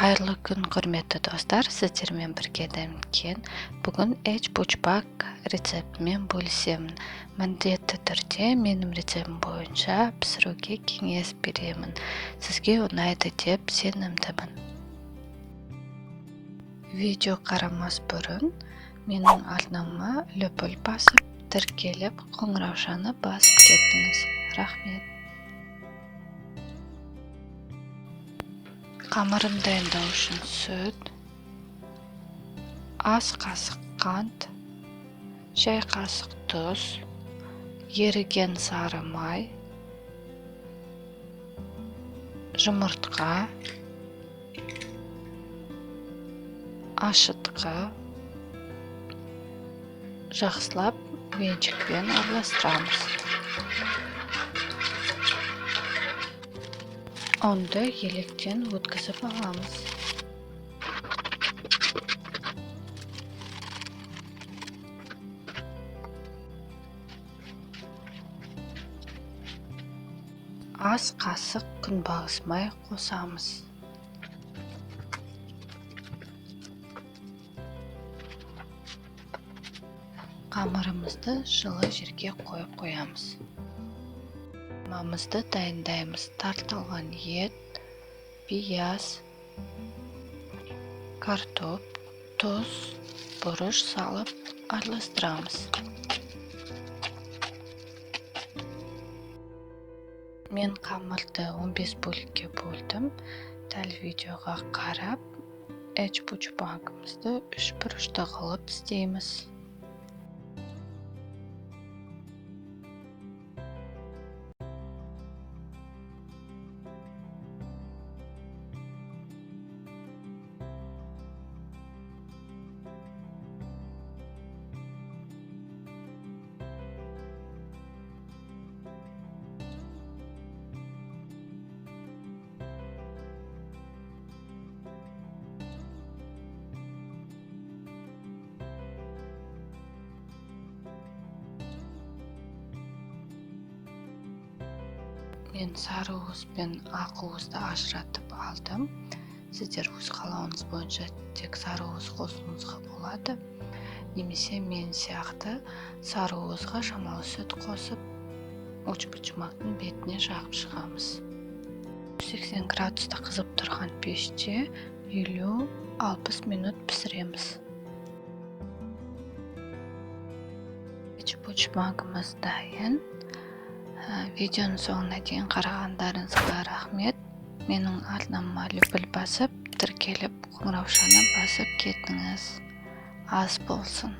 Қайырлы күн, құрметті достар, сіздермен бірге Дәмкен. Бүгін эчпочмак рецептімен бөлісемін. Міндетті түрде менің рецептім бойынша пісіруге кеңес беремін. Сізге ұнайды деп сенімдімін. Видео қарамас бұрын менің арнама лүпіл басып, тіркеліп, қоңыраушаны басып кеттіңіз. Рахмет. Қамырын дайындау үшін сүт, ас қасық қант, шай қасық тұз, еріген сары май, жұмыртқа, ашытқы, жақсылап венчикпен араластырамыз. Ұнды електен өткізіп аламыз. Ас қасық күнбағыс май қосамыз. Қамырымызды жылы жерге қойып қоямыз. Мамызды дайындаймыз. Тартылған ет, пияз, картоп, тұз, бұрыш салып араластырамыз. Мен қамырды 15 бөлікке бөлдім. Дәл видеоға қарап, эчпочмагымызды үш бұрышты қылып істейміз. Мен сары уыз бен ақ уызды ажыратып алдым. Сіздер өз қалауыңыз бойынша тек сары уыз қосуыңызға болады. Немесе мен сияқты сары уызға шамалы сүт қосып, эчпочмактың бетіне жағып шығамыз. 180 градуста қызып тұрған пеште 50-60 минут пісіреміз. Эчпочмагымыз дайын. Видеоның соңына дейін қарағандарыңызға рахмет. Менің арнама лүпіл басып, тіркеліп, қоңыраушаны басып кетіңіз. Ас болсын.